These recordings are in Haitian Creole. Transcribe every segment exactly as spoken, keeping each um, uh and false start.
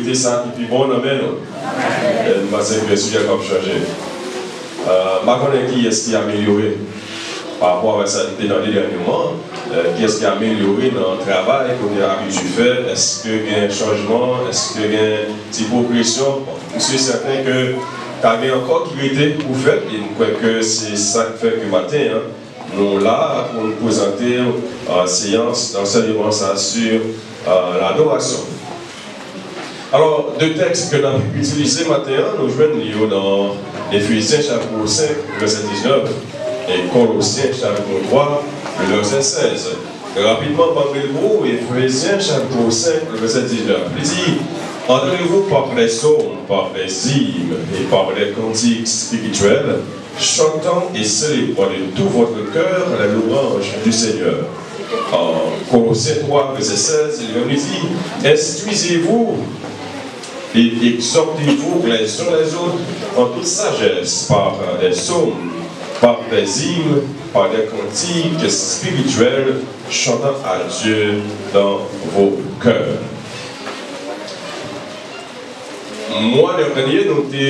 Mete sa ki pi bon nan men nou. E m panse ke sijè k ap chanje. Euh, m pa konnen kiyès ki amelyore pa rapò avèk sa n te tande dènyèman. Euh, kiyès ki amelyore nan travay ke w te abitye fè? Èske gen chanjman? Èske gen ti pwogresyon? Bon, m si sèten ke ta gen ankò ki rete pou fèt, e m kwè ke se sa k fè ke maten an, nou la pou n prezante, euh, seyans dansèyman sa sou, euh, ladorasyon. Alò, de tèks ke n ap itilize maten an, nou jwenn li yo nan Efezyen chapit senk, vèsè diznèf, e Kolosyen chapit twa, vèsè sèz. Rapidman, m ap li pou ou, Efezyen chapit senk, vèsè diznèf. Li di, Adorez-vous par les psaumes, par les hymnes et par les cantiques spirituels, chantant et célébrant de tout votre cœur la louange du Seigneur. An Kolosyen twa, vèsè sèz, li menm li di, Instruisez-vous et exhortez-vous les uns les autres en toute sagesse par des psaumes, par des hymnes, par des cantiques spirituels, chantant à Dieu dans vos cœurs. Mwa dènye, nou te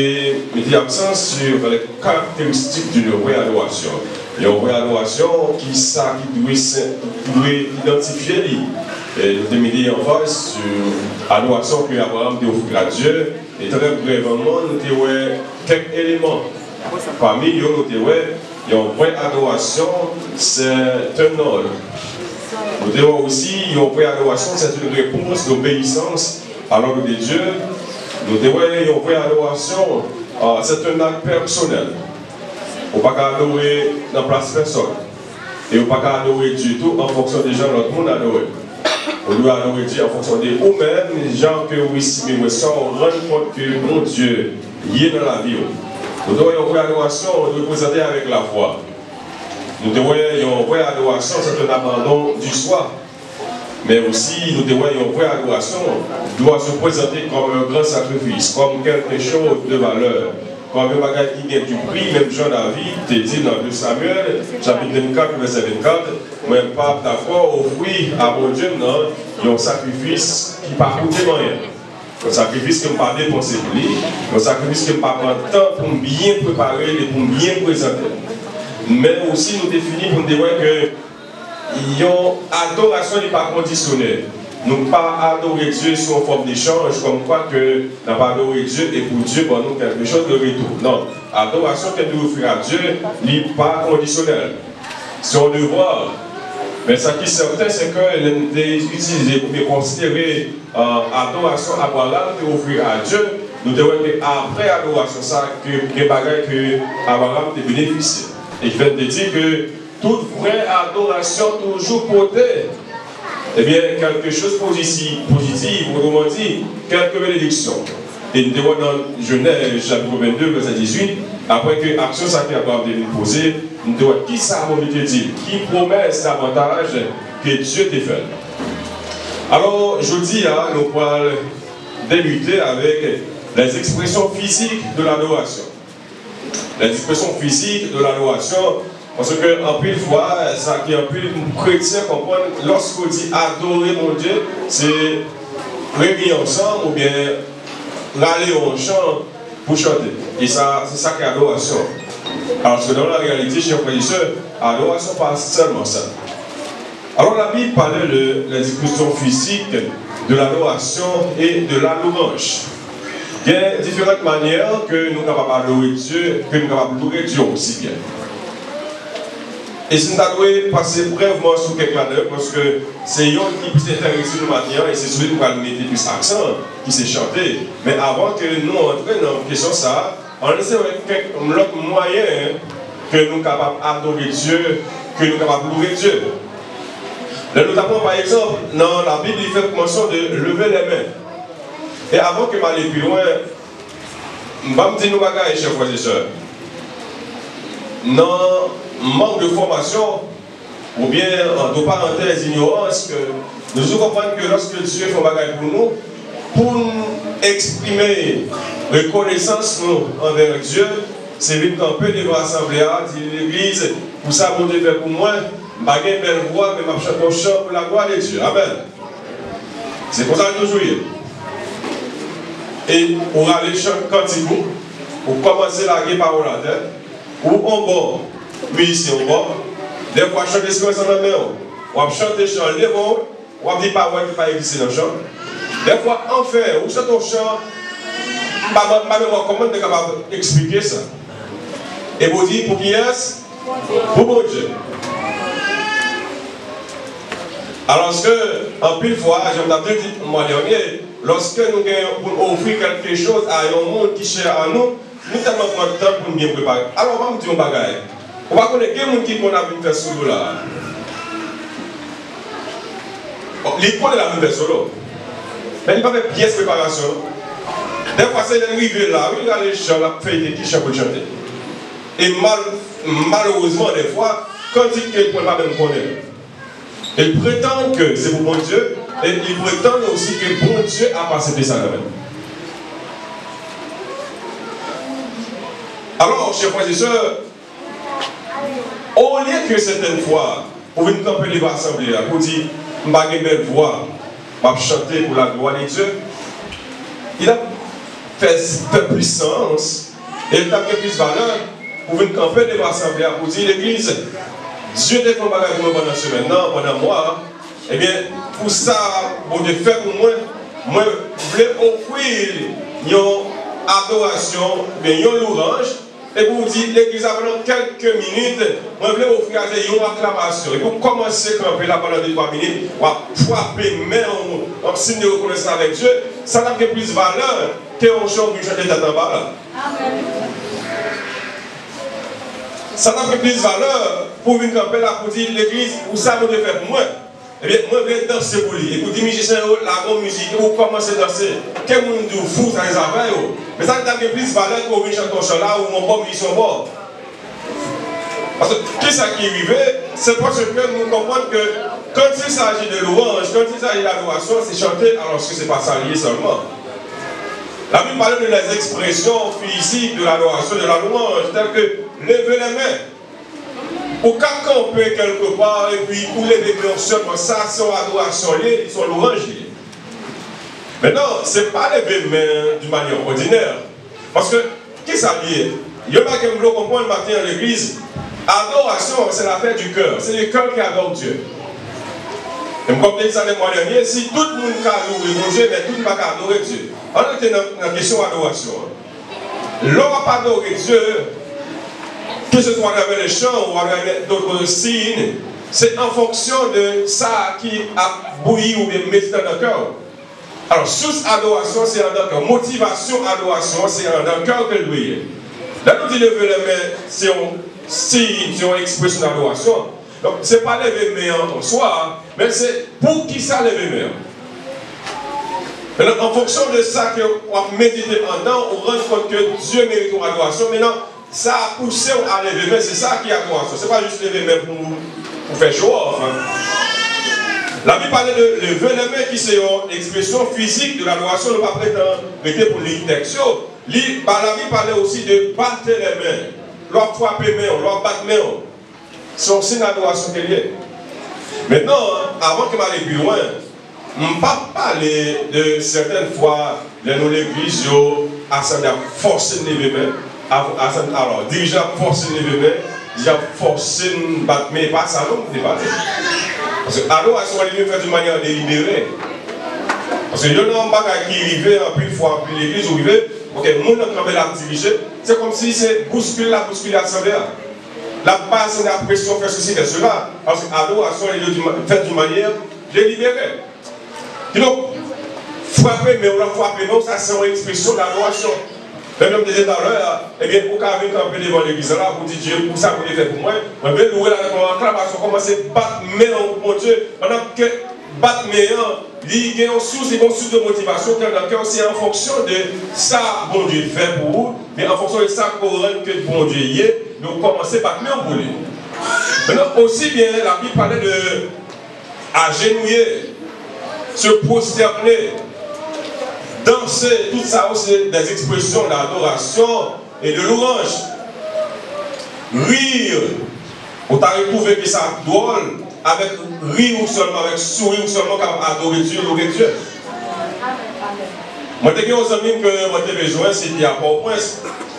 mete aksan sou lè karakteristik d'une vraie adoration. Yon vrè adorasyon, ki sa ki dwe, ki dwe idantifye li? E nou te mete anfaz sou adorasyon ke Abraram te ofri a Dye. E trè brèvman, nou te wè kèk eleman. Pami yo, nou te wè yon vrè adorasyon, c'est un ordre. Nou te wè osi, yon vrè adorasyon, c'est une réponse d'obéissance à l'ordre de Dieu. Nou te wè yon vrè adorasyon, euh, c'est un acte personnel. Ou pa ka adore nan plas pèsòn. E ou pa ka adore Dye tou an fonksyon de jan lòt moun adore. Ou dwe adore Dye an fonksyon de ou menm, jan ke ou estime, sa ou rann kont ke Bondye ye nan lavi w. Nou te wè yon vrè adorasyon, ou dwe prezante avèk lafwa. Nou te wè yon vrè adorasyon, c'est un abandon du soi. Men osi, nou te wè yon vrè adorasyon dwa se prezante kòm yon gran sakrifis, kòm quelque chose de valeur, kòm yon bagay ki gen du prix, menm jan David te di nan de Samyèl, chapit vennkat, vèsè vennkat, mwen p ap dakò ofri a Bondye m nan yon sakrifis ki pa koute m anyen. Yon sakrifis ke m pa depanse pou li, yon sakrifis ke m pa pran tan pou m byen prepare l e pou m byen prezante l. Men osi, nou te fini pou n te wè ke yon adorasyon li pa kondisyonèl. Nou pa adore Dye sou yon fòm dechanj, kòmkwa ke n ap adore Dye e pou Dye ban nou quelque chose de retour. Non, adorasyon ke nou ofri a Dye, li pa kondisyonèl. Se yon devwa. Men sa ki sèten, se ke lè n te itilize oubyen konsidere, euh, adorasyon Abraram te ofri a Dye, nou te wè ke apre adorasyon sa, ke gen bagay ke Abraram te benefisye. E ki fè n te di ke tout vrè adorasyon toujou pote, ebyen, quelque chose pozisi-, pozitif, otreman di, kèlke benediksyon. E n te wè nan Jenèz, chapit vennde, vèsè dizuit, apre ke aksyon sa ke Abraram te vin poze, n te wè kisa Bondye te di l, ki pwomès davantaj ke Dye te fè l. Alò, jodi a, nou pral debite avèk les expressions physiques de l'adoration. Les expressions physiques de l'adoration, paske anpil fwa, sa ke anpil kretyen konprann, lòske w di adore Bondye, se reyini ansanm oubyen rale yon chan pou chante. E sa, se sa ki adorasyon. Alòske dans la réalité, chers frères et sœurs, adorasyon pa sèlman sa. Alors, la Bible parle de l'expression physique de l'adoration et de la louange. Gen diferan manyè ke nou kapab adore Dye, ke nou kapab loure Dye osi byen. E si n ta dwe pase brèvman sou kèk ladan yo, paske se yonn ki plis enterese nou maten an, e se sou li nou pral mete plis aksan, ki se chante. Men avan ke nou antre nan kesyon sa a, ann eseye wè kèk lòt mwayen ke nou kapab adore Dye, ke nou kapab loure Dye. Lè nou ta pran, pa egzanp, nan Labib, li fè mansyon de lever les mains. E avan ke m ale pi lwen, m ban m di nou bagay, chè frè e sè. Nan mank de fòmasyon, oubyen, antre parantèz, inyorans, ke nou toujou konprann ke lòske Dye fè yon bagay pou nou, pou n eksprime rekonesans nou anvè Dye, se vin kanpe devan asanble a, di legliz, pou sa Bondye fè pou mwen, m pa gen bèl vwa, men m ap chante yon chan pou laglwa de Dye. Amèn. Se konsa l toujou ye. E ou rale chan kantik ou, ou kòmanse lage pawòl atè, ou on bò, mizisyen on bò, dèfwa chan de esperans nan men w, w ap chante chan an, leve w, w ap di pawòl ki pa egziste nan chan. Dèfwa, anfen, ou chante yon chan, m pa, m pa menm wè kòman m te kapab eksplike sa. Epi w di, pou kiyès? Pou Bondye. Alòske, anpil fwa, jan m t ap di mwa dènye, lòske nou gen pou n ofri kèlke choz a yon moun ki chè a nou, nou tèlman pran tan pou n byen prepare. Alò, ban m di yon bagay. Ou pa konnen gen moun ki konn ap vin fè solo la. Bon, li konnen l ap vin fè solo. Men li pa fè pyès preparasyon. Dèfwa, se lè l rive la, wi, l rale chan, l ap feyte ki chan pou l chante. E mal, malerezman, dèfwa, kantik ke l pran pa menm konnen. E l pretann ke se pou Bondye, e li pretann osi ke Bondye ap aksepte sa kanmenm. Alò, chè frè e sè, olye ke sètèn fwa, ou vin kanpe devan asanble a, pou di, m pa gen bèl vwa, m ap chante pou laglwa de Dye, li t ap fè, fè plis sans, e li t ap gen plis valè pou vin kanpe devan asanble a pou di, legliz, Dye te fè yon bagay pou mwen pandan semèn nan, pandan mwa a. Ebyen, pou sa Bondye fè pou mwen, mwen vle ofri l yon adorasyon, oubyen yon louwanj, epi w di, legliz la, pandan kèlke minit, mwen vle ofri a Dye yon aklamasyon. Epi w kòmanse kanpe la pandan de, twa minit, w ap frape men w, w ap siy de rekonesans avèk Dye, sa t ap gen plis valè ke yon chan w vin chante tèt anba la. Sa t ap gen plis valè pou w vin kanpe la pou di, legliz, pou sa Bondye fè pou mwen. Ebyen, mwen vle danse pou li. Epi w di mizisyen yo, lage yon mizik, epi w kòmanse danse. Ke moun di w fou, sa se zafè yo. Men sa ki ta gen plis valè ke w vin chante yon chan la, ou yon bon mizisyen yon bò. Paske, kisa ki rive, se paske nou konprann ke, quand il s'agit de louange, quand il s'agit d'adoration, se chante, alòske se pa sa li ye sèlman. La Bible parle de les expressions physiques de l'adoration, de la louange, telles que lever les mains. Ou ka kanpe kèlkepa epi ou leve men w sèlman, sa se yon adorasyon li ye, se yon louwanj li ye. Mentnan, se pa leve men d'une manière ordinaire. Paske, kisa l ye? Yon bagay ke m vle w konprann maten an legliz, adoration, c'est l'affaire du cœur. C'est le cœur qui adore Dieu. E m konprann sa nan mwa dènye, si tout moun ka louwe Bondye, men tout moun pa ka adore Dye. Ann rete nan, nan kesyon adorasyon an. Lè w ap adore Dye, ke se swa atravè le chan ou atravè dòt siy, se an fonksyon de sa ki ap bouyi oubyen medite anndan kè w. Alò, sous adorasyon se anndan kè w. Motivasyon adorasyon se anndan kè w ke l dwe ye. Lè nou di leve lè men, se yon siy, se yon ekspresyon adorasyon. Donk, se pa leve men an an swa, men se poukisa leve men an. Mentnan, an fonksyon de sa ke w ap medite anndan w, ou rann kont ke Dye merite yon adorasyon. Mentnan, sa a pouse w a leve men, se sa ki adorasyon. Se pa jis leve men pou, pou fè show off, hein. Labib pale de lever les mains, ki se yon ekspresyon fizik de ladorasyon. Nou pa pretann rete pou li tèks yo. Li, ba, Labib pale osi de battre les mains. Lè w ap frape men w, lè w ap bat men w. Se yon siy adorasyon ke l ye. Mentnan, avan ke m ale pi lwen, m p ap pale de sètèn fwa lè nou legliz yo, asanble ap fòse n leve men, a, asanble, alò, dirijan ap fòse n leve men, dirijan ap fòse n bat men, e pa sa non m te pale. Paske adorasyon an li menm fèt d'une manière délibérée. Paske youn nan bagay ki rive anpil fwa, anpil legliz ou rive, ok, moun nan kanpe l ap dirije, se kòmsi se bouskil l ap bouskile asanble a. L ap bay asanble a presyon, fè sesi, fè sela. Paske adorasyon li dwe fèt d'une manière délibérée. Kidonk, frape men w, l ap frape men w, sa se yon ekspresyon dadorasyon. Menm jan m te di talè a, ebyen, ou ka vin kanpe devan legliz la pou di Dye, pou sa Bondye fè pou mwen, mwen vle louwe l avèk yon aklamasyon, kòmanse bat men w pou Bondye, pandan ke bat men an, li gen yon sous, li gen yon sous de motivasyon ki anndan kè w, se an fonksyon de sa Bondye fè pou ou, men an fonksyon de sa ke w rann ke Bondye ye, men w kòmanse bat men w pou li. Mentnan, osi byen, Labib pale de ajenouye, se pwostène, danse, tout sa yo se des expressions d'adoration et de louange. Rir, ou ta retwouve ke sa dwòl, avèk ri ou sèlman, avèk souri ou sèlman, w kapab adore Dye, louwe Dye. Mwen te gen yon zanmi m ke mwen te bezwen, se te a Pòtoprens.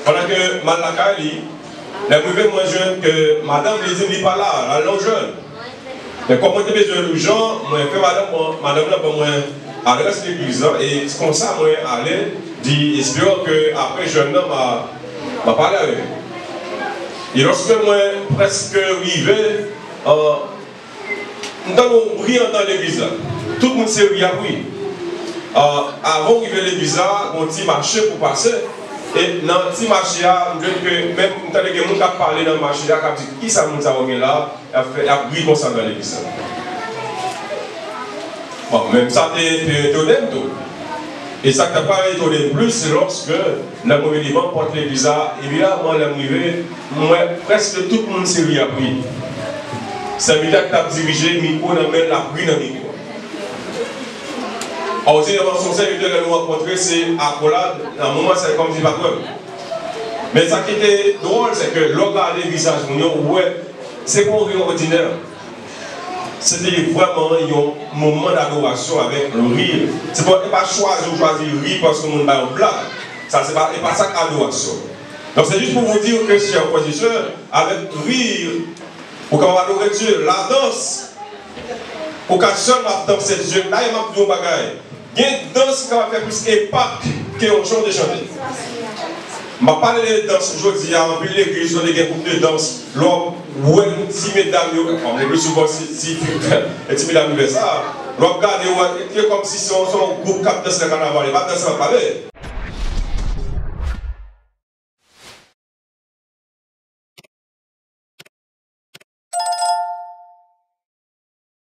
Pandan ke m al lakay li, lè m rive, mwen jwenn ke madanm li di m li pa la, l al nan yon jèn. Men kòm mwen te bezwen l jan, mwen fè madanm, mwen, madanm nan ban mwen adrès legliz la, e se konsa mwen ale, di, esperan ke apre jèn nan, m a, m a pale avè l. E lòske mwen prèske rive, an, m tande yon bri anndan legliz la. Tout moun se ri ap ri. Ah, avan w rive legliz la, gon ti mache pou pase. E nan ti mache a, m jwenn ke menm m tande gen moun k ap pale nan mache a, k ap di, "Kisa moun sa yo gen la?" Y ap fè, y ap ri konsa nan legliz la. Bon, menm sa te, te etone m tou. E sa k ta pral etone m plis, se lòske lè mwen rive devan pòt legliz la, evidaman, lè m rive, m wè prèske tout moun se ri ap ri. Sèvitè k t ap dirije mikwo nan men l ap ri nan mikwo a. Òdinèman, se yon sèvitè lè nou rankontre, se akolad, nan moman sa, kòmsi li pa t wè m. Men sa ki te dwòl, se ke lè w gade vizaj moun yo, ou wè, se pa yon ri òdinè. Se te vrèman yon moman dadorasyon avèk ri. Se pa, e pa chwazi ou chwazi ri paske moun ba yon blag. Sa, se pa, e pa sa k adorasyon. Donk, se jis pou vous dire que, chers frères et sœurs, avec rire, ou kapab adore Dye. La dans, ou ka sèlman ap danse Dye. Dayè, m ap di yon bagay. Gen dans ki kapab fè plis enpak ke yon jan de chante. M ap pale de dans jodi a, anpil legliz yo te gen gwoup de dans. Lè w wè ti medam yo, bon, le pli souvan se ti fi, e ti medam yo fè sa. Lè w ap gade, w wè, e kòmsi se yon, se yon gwoup k ap danse nan kanaval, e pa dans m ap pale.